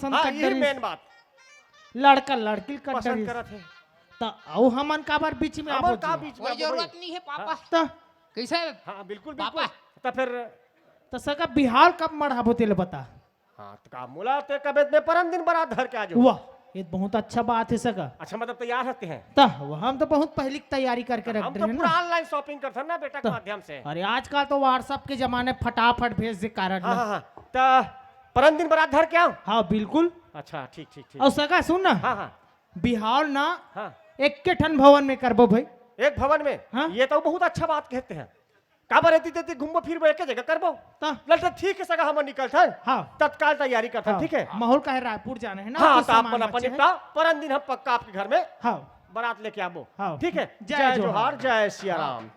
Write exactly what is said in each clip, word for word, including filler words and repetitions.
पसंद हाँ, कर यही डरिस। मेन बात। लड़का लड़की ल कर पसंद डरिस। करत हे। त अउ हमन काबर बीच में हमन आबो का जी? बीच में कोई आबो जरूरत भाई? नहीं है, पापा। हाँ। त कैसे? हाँ, बिल्कुल, बिल्कुल। पापा। त फिर त सगा बिहाव ल कब मढ़ाबो तेला बता। हाँ, त का मोला ते कबे में परन दिन बरात धर के आ जाओ। वाह, ये बहुत अच्छा बात है सगा। अच्छा, मतलब तैयार हस तें? त हम तो बहुत पहली की तैयारी करके रख हम डरे तो हैं पूरा ना। Online shopping करथन ना बेटा के त माध्यम से। अरे आजकल तो WhatsApp के जमाने फटाफट भेज दे कारड हाँ, ला। हाँ, हाँ। त परन दिन बरात धर के आव? हाँ, बिल्कुल। अच्छा, ठीक, ठीक, ठीक। अउ सगा सुन ना। हाँ, हाँ। बिहाव ना हाँ। एक के ठन भवन में करबो भाई। एक भवन में? हाँ। ये तो बहुत अच्छा बात कहते हैं। काबर एती तेती घूमबो फिरबो, एके जगह करबो। त? लल त ठीक है सगा, हमन निकलथन। हाँ। तत्काल तैयारी करथन, हाँ। ठीक है? माहौल का है रायपुर जाना है ना, हाँ, कुछ त सामान अपन अपन बचे हैं। निपटा, परन दिन हम पक्का आपके घर में हाँ। बरात लेके आबो। हाँ। ठीक है? जय जय जोहार। जोहार, जय सिया हाँ। राम।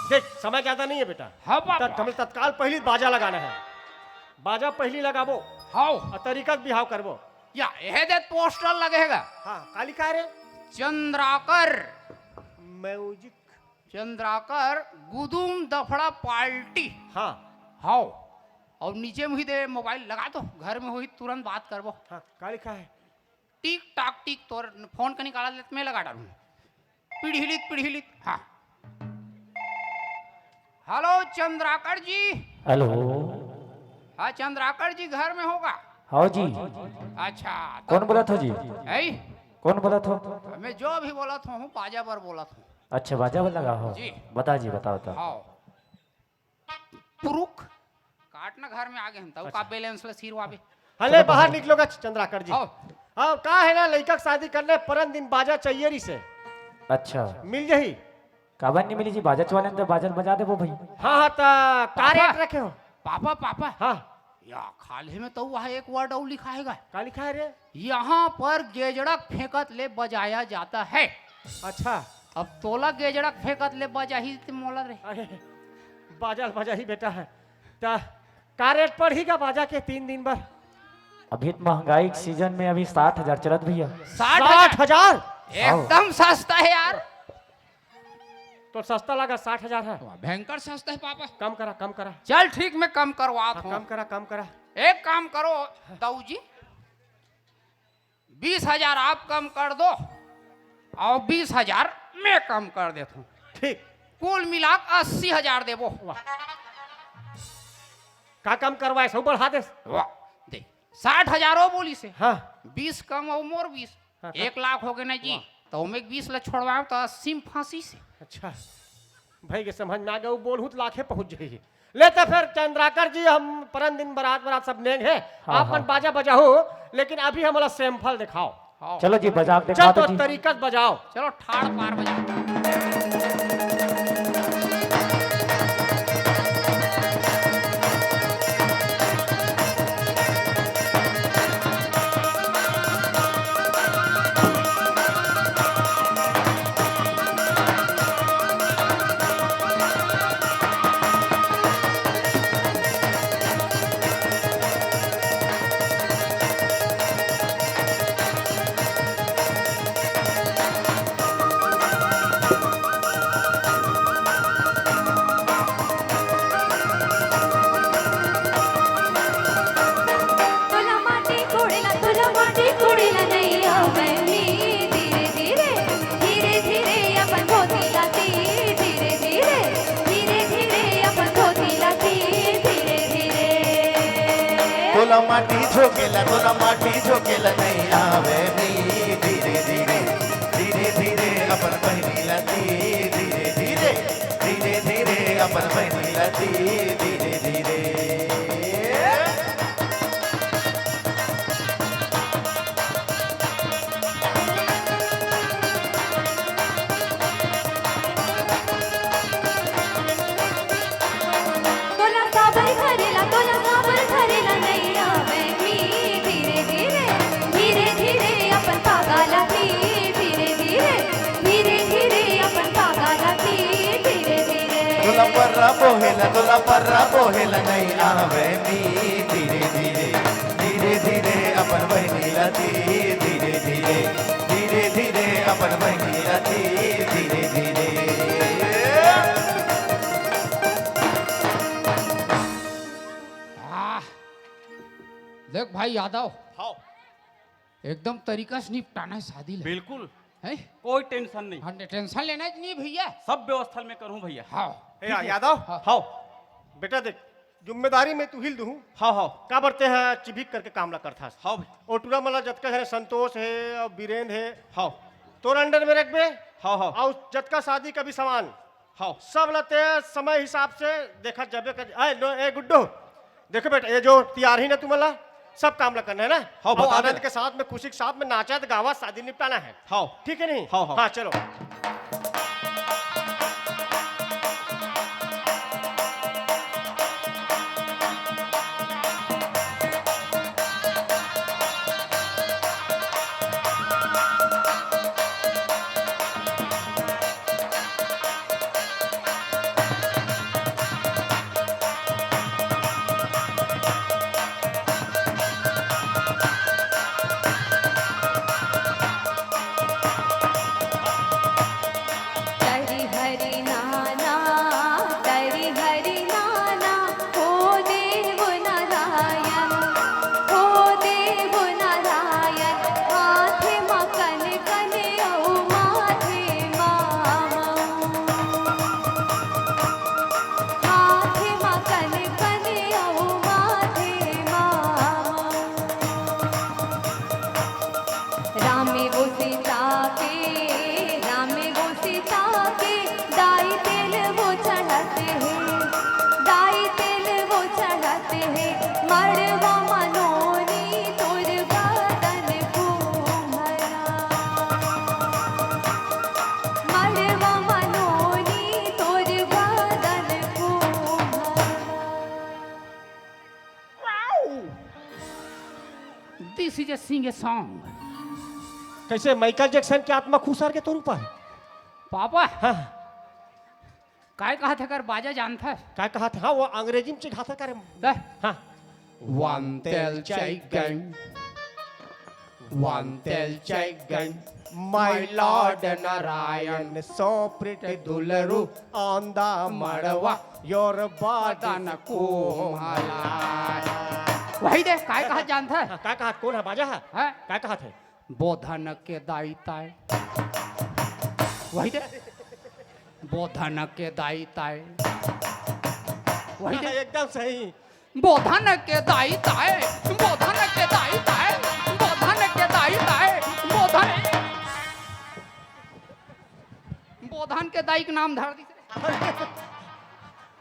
देख, समय ज्यादा नहीं है बेटा। हाँ, पापा। तत-, हमें तत्काल पहली बाजा लगाना है। बाजा पहली लगाबो। हाँ। अउ तरीका के बिहाव करबो। या, एहे दे पोस्टर लगेगा। हाँ, का लिखा है रे? चंद्राकर। Music। चंद्राकर गुदुम दफड़ा पार्टी। हाँ। हाँ। अउ नीचे में ही दे मोबाइल लगा दो, घर में होही तुरंत बात करबो। हाँ, का लिखा है? टिक टाक टिक तोर फोन के निकाला लेत मैं लगा डालूं। पीढ़ी लित, पीढ़ी लित। हाँ। हेलो चंद्राकर जी। हेलो। हाँ, चंद्राकर जी घर में होगा? हाँ जी। अच्छा, तो कौन बोलत हो जी? ऐ? कौन बोलत हो? मैं जो भी बोलत हूँ, बाजा बर बोलत हूँ। अच्छा, बाजा बर लगा हो? जी। बता जी, बताओ तो। हाँ। पुरुख काटना घर में आ गए हम, तब का अच्छा। Balance ला सिरवाबे। हले, बाहर निकलोगा चंद्राकर जी। आओ। हाँ, का है ना, लइका के शादी करने परन दिन बाजा चाहिए रही से। अच्छा। मिल जाही। काबर नहीं मिली जी, बाजा वाले तो बाजा बजा देबो भाई। हाँ, हाँ, त का पापा। Rate रखे हो? Papa, papa. हाँ। या खाल्हे में तो वहाँ एक word अउ लिखा है गा। का लिखा है रे? यहाँ पर गेजड़क फेंकत ले बजाया जाता है। अच्छा। अब तोला गेजड़क फेंकत ले बजाही ते मोला रे। अरे, बाजा ल बजाही बेटा है। त का rate पड़ही गा बाजा के तीन दिन बर? अभी तो महंगाई के season में अभी साठ हजार चलत भैया। साठ हजार? साठ हजार? एकदम सस्ता है यार। तो सस्ता लगा, साठ हजार है। वाह, भयंकर सस्ता है पापा। कम करा, कम करा। चल ठीक, मैं कम करवात हाँ, हूँ। कम करा, कम करा। एक काम करो दाऊ जी, बीस हजार आप कम कर दो अउ बीस हजार मैं कम कर देत हूँ। ठीक। कुल मिला के अस्सी हजार देबो। वाह। का कम करवाए, सब बढ़ा दे। वाह, दे। साठ हजार वो बोलिस हे। हाँ। बीस कम अउ मोर बीस। हाँ, एक लाख हो गए ना जी। वाह। तो ओमे बीस ला छोड़वाए तो अस्सी में फंसिस हे। अच्छा। भाई के समझ में आ गया, वो बोलहूँ त लाखे पहुँच जाही। ले त फिर चंद्राकर जी, हम परन दिन बरात, बरात सब नेंग हे। हाँ, आप मन हाँ। बाजा बजाहू, लेकिन अभी हमला sample दिखाओ। हाँ। चलो जी, बजा के चल दिखा दो तो जी। तरीका से बजाओ। चलो, ठाड़ पार बजाओ। तोला माटी कोड़े ला, तोला माटी कोड़े ला नइ आवय मी। धीरे धीरे, धीरे धीरे अपन धोती ला ती। धीरे धीरे, धीरे धीरे अपन धोती ला ती। धीरे धीरे। तोला माटी झोंके ला, तोला माटी झोंके ला नइ आवय मी। धीरे धीरे, धीरे धीरे अपन पहिनी ला ती। धीरे धीरे, धीरे धीरे अपन पहिनी ला ती। धीरे धीरे। तोला साबर घरे ला, तोला साबर घरे ला नइ आवय मी। धीरे धीरे, धीरे धीरे अपन पागा ला ती। बोहेला तोला पर्रा बोहेला नइ आवे मी। धीरे धीरे, धीरे धीरे अपन बहिनी ला तीर। धीरे धीरे, धीरे धीरे अपन बहिनी ला तीर। धीरे धीरे। आह, देख भाई यादव, हाँ। एकदम तरीका से निपटाना है शादी ले। बिल्कुल। हैं? कोई टेंशन नहीं। हाँ, टेंशन लेना ही नहीं भैया। सब व्यवस्था मैं करूँ भैया। हाँ। ए, ठीक है। यादव? हाँ। हाँ। बेटा देख, जिम्मेदारी मैं तू ही ल दूँ। हाँ, हाँ। काबर तें ह चिभिक करके काम ला करथस। हाँ भाई। ओ टूरा मन ला जतका झन संतोष हे अउ बीरेंद्र हे। हाँ। तोर under में रखबे। हाँ, हाँ। अउ जतका शादी का भी सामान हाँ। सब ला तें समय हिसाब से देखत जाबे कर। ए, लो, ए, गुड्डू, देखो बेटा, ये जो तियार ही ना तुमन ला, सब काम ला करना है ना? हाँ, अउ बता आनंद देना। के साथ में, खुशी के साथ में नाचत गावत शादी निपटाना है। हाँ। ठीक है नहीं? हाँ, हाँ। हाँ, चलो। तरि हरि नाना, तरि हरि नाना, हो देव नारायण, हो देव नारायण, हाथ म कन कन अउ माथे म मऊ। हाथ म कन कन अउ माथे म मऊ। राम वो सीता के, राम वो सीता के, दाई तेल वो चढ़त हे, दाई तेल वो चढ़त हे, मड़वा म नोनी तोर बदन कुम्हला। मड़वा म नोनी तोर बदन कुम्हला। This is a sing a song। कैसे माइकल जैक्सन के आत्मा खुश हर के तोर ऊपर? पापा, हाँ। काय कहत हे कर बाजा जानथस? काय कहत हे? हाँ, वो अंग्रेजी में चिघात हे करे। दे। हाँ। One tell chicken, one tell chicken, my lord Narayan, so pretty दुलरू on the मड़वा, your body कुम्हला। वही दे, काय कहत जानथस? हाँ, काय कहत, कोन हे बाजा हे? हाँ? काय कहत हे? बोधन के दाई ताय। वही दे। बोधन के दाई ताय। वही दे। एकदम सही। बोधन के दाई ताय, बोधन के दाई ताय, बोधन के दाई ताय, बोधन। बोधन के दाई के नाम धर दिस।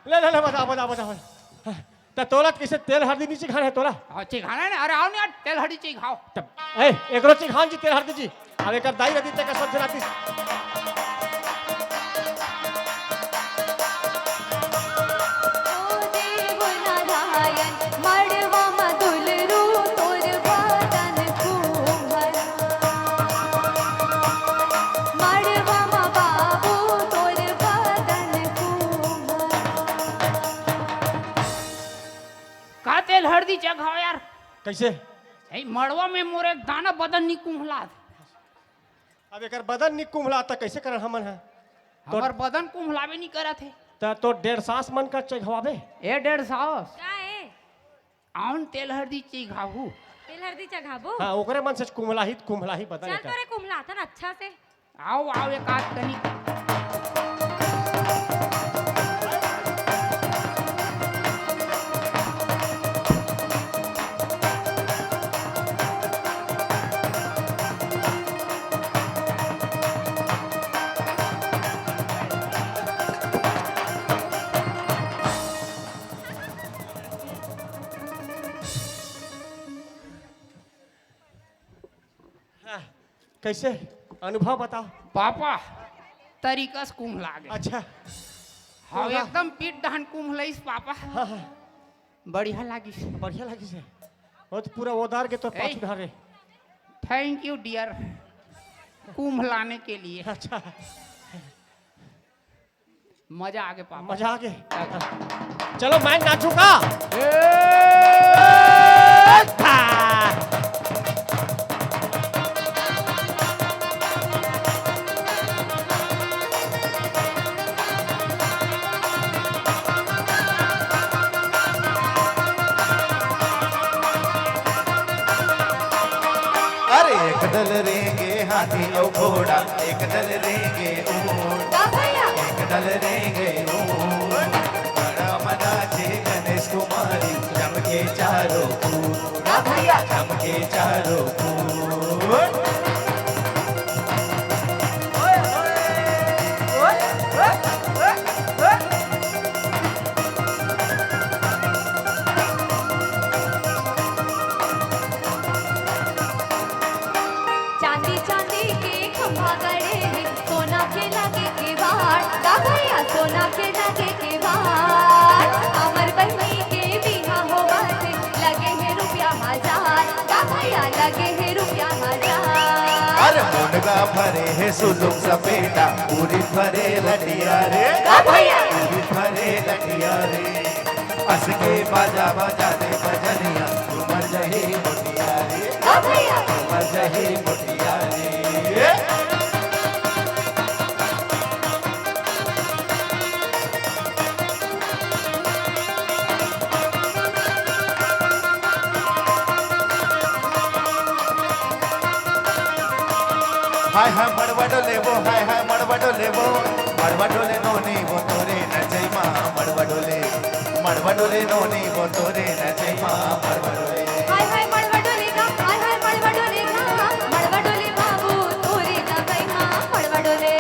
ले, ले, ले, बजा, बजा, बजा, बजा। त तोला त कइसे तेल हरदी नइ चिघाना हे तोला? हाँ, चिघाना हे ना। अरे आओ ना यार, तेल हरदी चिघाओ। तब, ए, एकरो चिघान जी तेल हरदी जी। अब एकर दाई रदी ते कसम से राती। ओ देव नारायण, मड़वा म दुलरू तोर बदन कुम्हला। मड़वा म बाबू तोर बदन कुम्हला। का तेल हरदी चघाओ यार। कइसे? ए, मड़वा में मोर एक दाना बदन नी कुम्हलात। अब एकर बदन नी कुम्हलात त कइसे करन हमन ह? हमर बदन कुम्हलाबे नी करत हे। त तो डेढ़ सास मन का चघवाबे? ए डेढ़ सास। का ए? आउन तेल हरदी चघाहू। तेल हरदी चघाबो? हाँ, ओकरे मन से कुम्हलाही, कुम्हलाही बदन चल एकर। तोरे कुम्हलाथन अच्छा से। आओ, आओ, एक आध कनी। हाँ, कइसे? अनुभव बताओ। पापा, तरीका से कुम्हला गे। अच्छा। हाँ, कुम्हला। एकदम पीठ डहन कुम्हलाइस पापा। हाँ, हाँ। बढ़िया लागिस। बढ़िया लागिस हे। वो तो पूरा ओदार के तो ए, पाछू डहरे। Thank you dear, कुम्हलाने के लिए। अच्छा। मजा आगे पापा। मजा आगे। चलो मैं नाचू का। अरे एक दल रेंगे हाथी अउ घोड़ा, एक दल रेंगे ऊंट। का भैया? एक दल रेंगे ऊंट। बड़ा मना थे गणेश कुमारी, जम के चारों कूट। का भैया? जम के चारों कूट। चांदी चांदी के खंभा गड़े हे, सोना के लगे केवाड़। का भैया? सोना के लगे केवाड़। हमर बहिनी के बिहा होवत हे, लगे हे रुपया हजार। का भैया? लगे हे रुपया हजार। अरे मुनगा भरे हे सुलुक सपेटा, पूरी भरे लटिया रे। का भैया? पूरी भरे लटिया रे। असके बाजा बाजा दे बजनिया, झूमर जही मोटिया रे। का भैया? झूमर जही मोटिया रे। हाय हाय मड़वा डोले वो, हाय हाय मड़वा डोले वो, मड़वा डोले नोनी वो तोरे नचई मा, मड़वा डोले, मड़वा डोले नोनी वो तोरे नचई मा, मड़वा डोले। हाय हाय मड़वा डोले गा, हाय हाय मड़वा डोले गा, मड़वा डोले बाबू तोरे गवई मा, मड़वा डोले,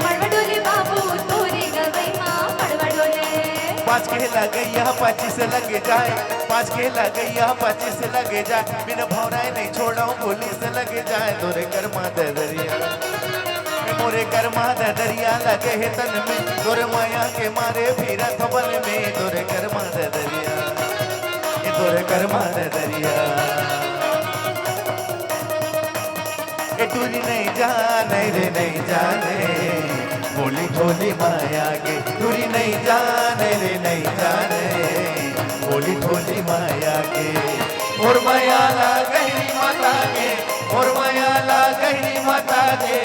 मड़वा डोले बाबू तोरे गवई मा, मड़वा डोले। पाँच के लगैया पच्चीस लगे जाए, पाँच के लगैया पच्चीस लगे जाए, बिन भौराए नहीं छोड़ो पुलिस लगे जाए, तोरे कर्मा ददरिया, ए मोरे कर्मा ददरिया लगे हे तन में, तोरे मया के मारे फिरत बन में, तोरे कर्मा ददरिया, ए तोरे कर्मा ददरिया। ए टूरी नहीं जाने रे नहीं जाने, बोली ठोली माया के, टूरी नहीं जाने रे नहीं जाने, बोली ठोली माया के। मोर माया ला गहरी माता के, मोर माया ला गहरी माता के,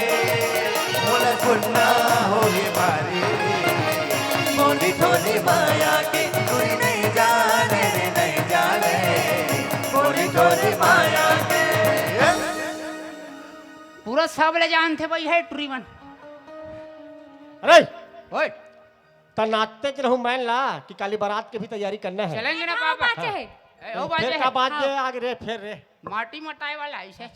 मोला सुनना हो रे बारी। बोली ठोली माया के, टूरी नहीं जाने रे नहीं जाने, बोली ठोली माया के। पूरा सब ले जानथे भाई हे टूरी मन। अरे ओए त नाचते च रहूं मैं ला कि काली बारात के भी तैयारी करना है। चलेंगे ना पापा। बाचे हे। ए, ओ फिर बाजे का बात ये आगे रे फिर रे। माटी मटाए वाला ऐसे।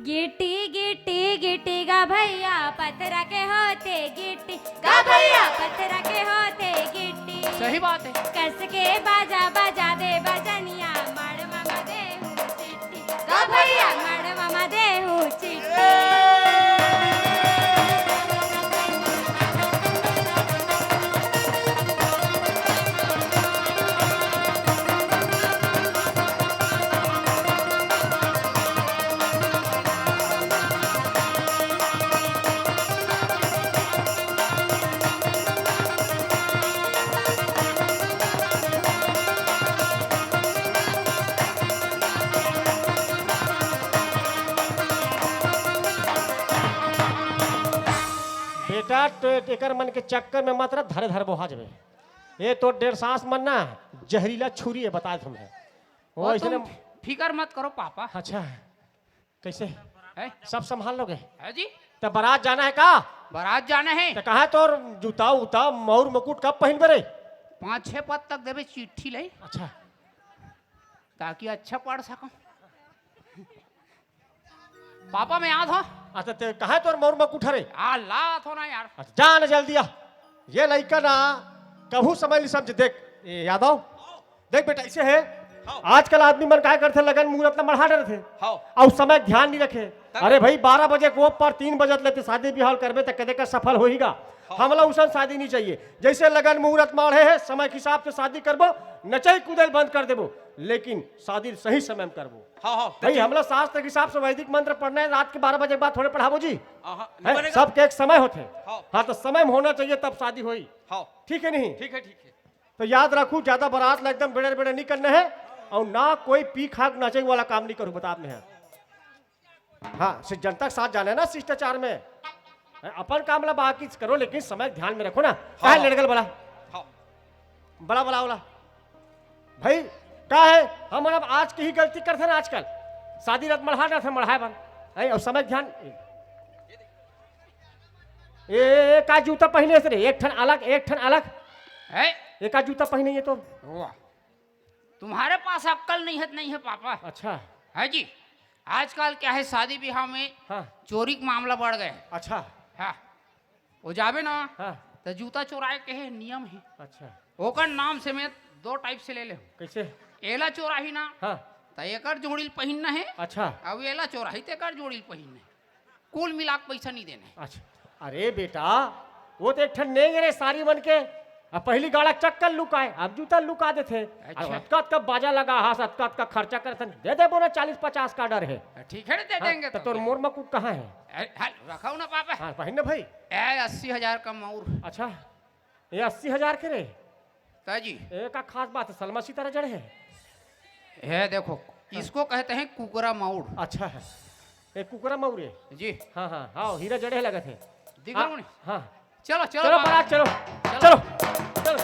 गिट्टी गिट्टी गिट्टी गा भैया, पथरा के होथे गिट्टी गा भैया, पथरा के होथे गिट्टी। सही बात है। कस के बाजा बजा दे बजनिया, मड़वा मा देहू चिट्ठी गा भैया, मड़वा मा देहू चिट्ठी। बेटा तो एकर मन के चक्कर में मत रह, धरे धरे बोहा जबे। ये तो डेढ़ सांस मन ना जहरीला छुरी है, बताए तुम्हें। वो वो इसने तुम फिकर मत करो पापा। अच्छा कैसे है? सब संभाल लोगे? है जी। तो बारात जाना है का? बारात जाना है। तो कहा तोर जूता उता मौर मुकुट कब पहन बरे? पाँच छह पद तक देवे चिट्ठी ले। अच्छा ताकि अच्छा पढ़ सको। पापा मैं आत हो। अच्छा ते कहा तोर मौर मुकुट हरे? आ लात हो ना यार। अच्छा जा ना जल्दी आ। ये लइका ना कभू समझ नहीं समझ। देख ए, यादव, देख बेटा ऐसे है, आजकल आदमी मन काय करथे, लगन मुहूर्त ला मढ़ा डरथे। हाँ। अउ समय ध्यान नहीं रखे। तब? अरे भाई, बारह बजे के ओप पर तीन बजे ले ते शादी बिहाव करबे त कदे का सफल होही गा? हाँ। हमला उसन शादी नहीं चाहिए। जैसे लगन मुहूर्त माढ़े हे, समय के हिसाब से शादी करबो, नचई कुदल बंद कर देबो, लेकिन शादी सही समय में करबो। हाँ, हाँ, तो भाई, ठीक। हमला शास्त्र के हिसाब से वैदिक मंत्र पढ़ना है, रात के बारह बजे के बाद थोड़े पढ़ाबो जी। हाँ, हाँ, नहीं हैं? बनेगा। सबके एक समय होथे। हाँ। हाँ, तो समय में होना चाहिए, तब शादी होई। हाँ। ठीक है नहीं? ठीक है, ठीक है। तो याद रखू, ज्यादा बारात ला एकदम बेड़े बेड़े नहीं करना है, और ना कोई पी खा के नाचे वाला काम नहीं करू, बता में है। हाँ, से जनता के साथ जाना है ना शिष्टाचार में। हैं, अपन काम ला बाकी करो, लेकिन समय ध्यान में रखो ना। हाँ, काहे हाँ। लड़गल बड़ा? हाँ। बड़ा बड़ा वाला। भाई, का है, हम अब आज के ही गलती करथे ना आजकल। शादी रात मढ़ा ना था, मढ़ाए बन। हैं, और समय ध्यान। ए, ए, ए, का जूता पहिने हस रे? एक ठन अलग, एक ठन अलग। है? ए, का जूता पहिने ये तो? वाह, तुम्हारे पास अक्कल नहीं है, नहीं है पापा। अच्छा। है जी, आजकल क्या है, शादी ब्याह में हाँ। चोरी का मामला बढ़ गया है। अच्छा। हाँ, वो जाबे ना, हाँ। तो जूता चोराए के है, नियम है। अच्छा। ओकर नाम समेत दो टाइप से ले ले। कैसे? एला चोराही ना, हाँ। तो एकर जोड़ी ल पहिनना है। अच्छा। अब एला चोराही तो एकर जोड़ी ल पहिनना है। कुल मिला के पैसा नहीं देना है। अच्छा। अरे बेटा, वो तो एक ठन नेंग रे सारी मन के। अब पहली गाड़ा चक्कर लुकाए, अब जूता लुका देथे। अच्छा। अब अतका अतका बाजा लगा हास, अतका अतका खर्चा करथन, दे देबो ना, चालीस पचास का डर है। ठीक है, दे हाँ, देंगे तो तो तोर क्या? मोर मकुट कहाँ है? अरे, हाल रखाओ ना पापा। हाँ, पहिन ना भाई। ए, अस्सी हजार का मौर। अच्छा, ये अस्सी हजार के रे? ताजी। ए, का खास बात है, सलमा सितारा जड़े है। है देखो, इसको कहते हैं कुकरा मौर। अच्छा है, ये कुकरा मौर है। जी। हाँ, हाँ, हाँ, हीरा जड़े लगत है। दिख रहा हूँ नहीं? हाँ। चलो, चलो, चलो, बाबा। बारात, चलो। चलो। चलो। चलो।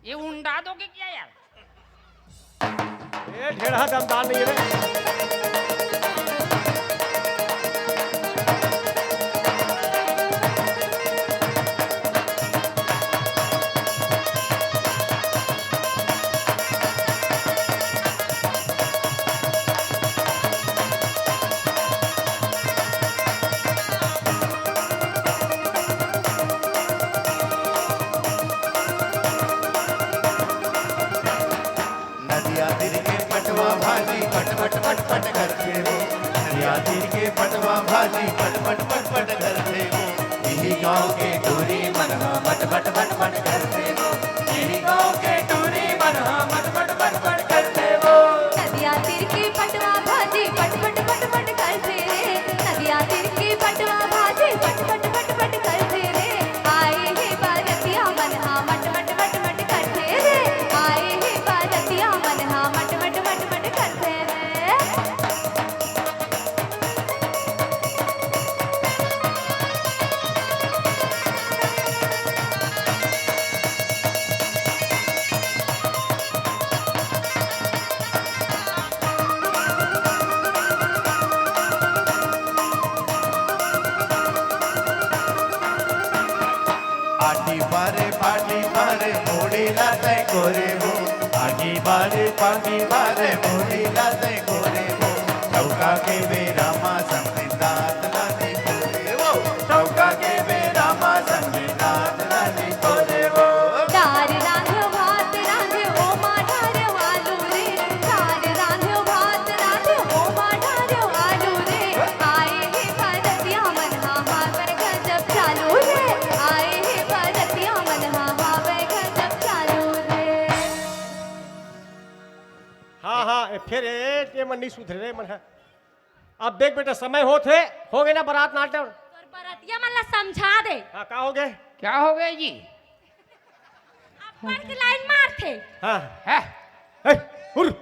ये उंडा दोगे क्या यार? ए, ढेढ़ा दमदार नहीं है रे। नदिया तीर के पटवा भाजी पट पट पट पट करथे वो। नदिया तीर के पटवा भाजी पट पट पट पट करथे वो। इही गाँव के टूरी मन ह मट मट मट मट करथे वो। इही गाँव के टूरी मन ह मट मट मट मट करथे वो। नदिया तीर के पटवा भाजी पट पट पट पट करथे रे। नदिया तीर के पटवा भाजी पट पट पट पट करथे रे। आए हे बरतिया मन हा मट मट मट मट करथे रे। आए हे बरतिया मन हा मट मट मट मट करथे रे। आटी बारे पाटी बारे मोड़ी लाते कोरे वो। आगी बारे पागी बारे मोड़ी लाते कोरे वो। चौका के बेरा मा संगीतात लानी कोरे वो। चौका के बेरा मा संगीतात लानी कोरे वो। दार रांध भात रांध ओमा ढार आलू रे। दार रांध भात रांध ओमा ढार आलू रे। आए हे बरतिया मन हा हावय गजब चालू रे। आए हे बरतिया मन हा हावय गजब चालू रे। हाँ, हाँ, ए, फेर ए, ए मन नहीं सुधरे रे, मन ह। अब देख बेटा, समय होत हे, हो गए ना बारात नाटक। तोर बरतिया मन ला समझा दे। हाँ, का हो गए? क्या हो गए जी? अब्बड़ के लाइन मारथे। हाँ। है? ए, हुर,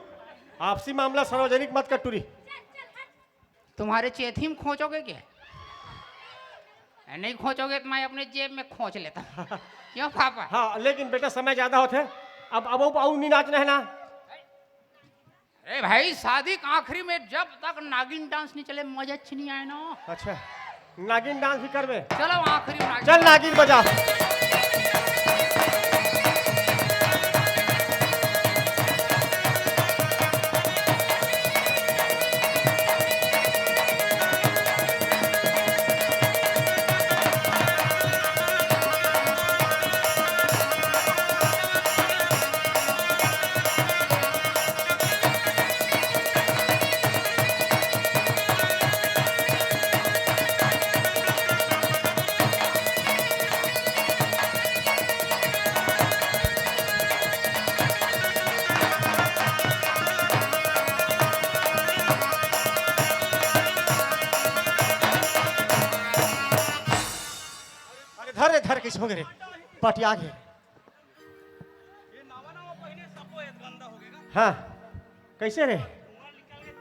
आपसी मामला सार्वजनिक मत कर टूरी। तुम्हारे चेथी में खोचोगे क्या? नहीं खोचोगे तो मैं अपने जेब में खोच लेता। क्यों पापा? हाँ, लेकिन बेटा समय ज्यादा होत हे। अब, अब, अब, अब नहीं नाचना है ना। अरे भाई, शादी के आखिरी में जब तक नागिन डांस नहीं चले, मजा अच्छी नहीं आए ना। अच्छा। नागिन डांस भी करबे? चलो, आखिरी नागिन। चल, नागिन बजा। अरे धर रे, धर, कइसे हो गे रे? पटिया गे। हाँ, कइसे रे?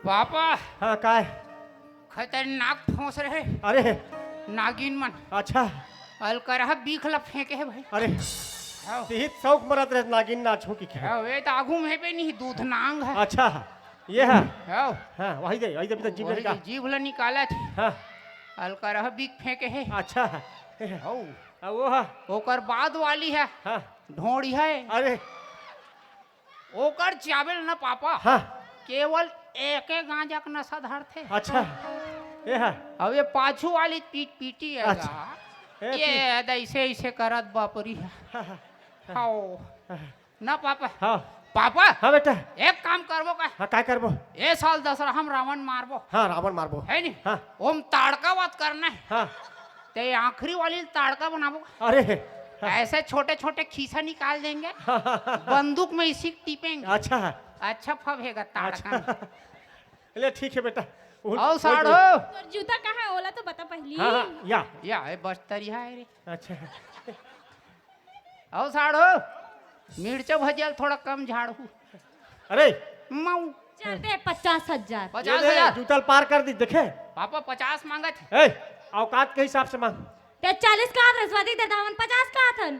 पापा। हाँ, काय? खतरनाक ठोंस रहे। अरे। नागिन मन। अच्छा। अलकरहा बीख ला फेंके हे भाई। अरे। हव। तिही त सौक मरत रहे नागिन ना छू के। हव, ए त आगू में हे बे नहीं, दूध नांग हे। अच्छा, ये हे। हव। हाँ, वही दे, वही दे, अभी तो जीभ वही लड़का। जीभ ला निकालत हे। हाँ। अलकरहा बीख फेंके हे। अच्छा। हव। अब वो हे। ओकर बाद वाली हे। हाँ। ढोंड़ी हे। अरे। ओकर चाबेल न पापा। हाँ। केवल एके गांजा के नशा धरथे। अच्छा। ये हे। अब ये पाछू वाली पीट पीटी हे अच्छा। गा। ए, ये पीट। ऐसे ऐसे करत बापरी हे। हाँ, हाँ, हाँ। हाओ। हाँ। ना पापा। हाँ। पापा। हाँ बेटा। एक काम करबो का? हाँ, काय करबो? ए साल दशहरा हम रावण मारबो। हाँ, रावण मारबो। हे नहीं? हाँ। ओम ताड़का वात करना हे। हाँ। ते आखिरी वाली ताड़का बनाबो। अरे। हाँ। ऐसे छोटे छोटे खीसा निकाल देंगे। हाँ, हाँ, हाँ। बंदूक में इसी टीपेंगे। अच्छा। अच्छा फबेगा ताड़का में। अच्छा। ले ठीक हे बेटा। वो, अउ वो साढ़ू। तोर जूता कहाँ हे? ओला तो बता पहली। हाँ, हाँ, या। या, ए बस्तरिया हे रे। अच्छा। अउ साढ़ू, मिर्चा भजिया ल थोड़ा कम झाड़हू। अरे। मऊ। चल दे पचास हजार। ये पचास हजार? जूता ल पार कर दी, देखे? पापा पचास मांगत हे। ए, औकात के हिसाब से मांग। ते चालीस कहत रहिस, अधिक दे दावन पचास कहत हन।